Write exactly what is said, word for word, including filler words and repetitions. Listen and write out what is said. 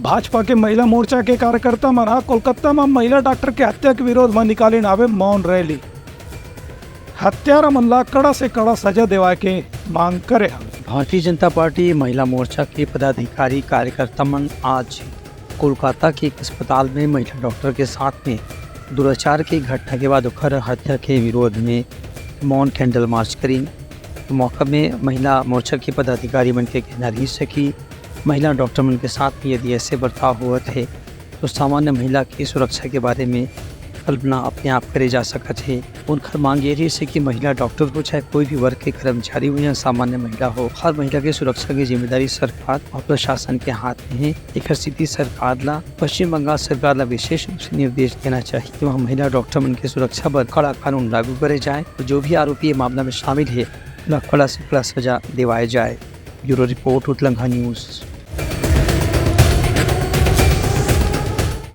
भाजपा के महिला मोर्चा के कार्यकर्ता मन ह कोलकाता म महिला डॉक्टर के हत्या के विरोध म निकालिन हावे मौन रैली। हत्यारा मन ला कड़ा से कड़ा सजा देवाय के मांग करे हवे। भारतीय जनता पार्टी महिला मोर्चा के पदाधिकारी कार्यकर्ता मन आज कोलकाता के एक अस्पताल में महिला डॉक्टर के साथ में दुराचार के घटना के बाद ओकर हत्या के विरोध में मौन कैंडल मार्च करिन। मौका में महिला मोर्चा के पदाधिकारी मन के कहना रहिस हे कि महिला डॉक्टर मन के साथ में यदि ऐसे बर्ताव होवत हे, तो सामान्य महिला की सुरक्षा के बारे में कल्पना अपने आप करे जा सकत हे। उनकर मांग ये रहिस हे कि महिला डॉक्टर हो, चाहे कोई भी वर्ग के कर्मचारी हो या सामान्य महिला हो, हर महिला के सुरक्षा की जिम्मेदारी सरकार और प्रशासन के हाथ में हे। एकर सेती सरकार ला, पश्चिम बंगाल सरकार ला विशेष रूप से निर्देश देना चाहिए कि वहाँ महिला डॉक्टर मन के सुरक्षा बर कड़ा कानून लागू करे जाए और जो भी आरोपी ये मामला में शामिल हे, उला कड़ा से कड़ा सजा दिवाए जाए। Bureau report, Utlangha news.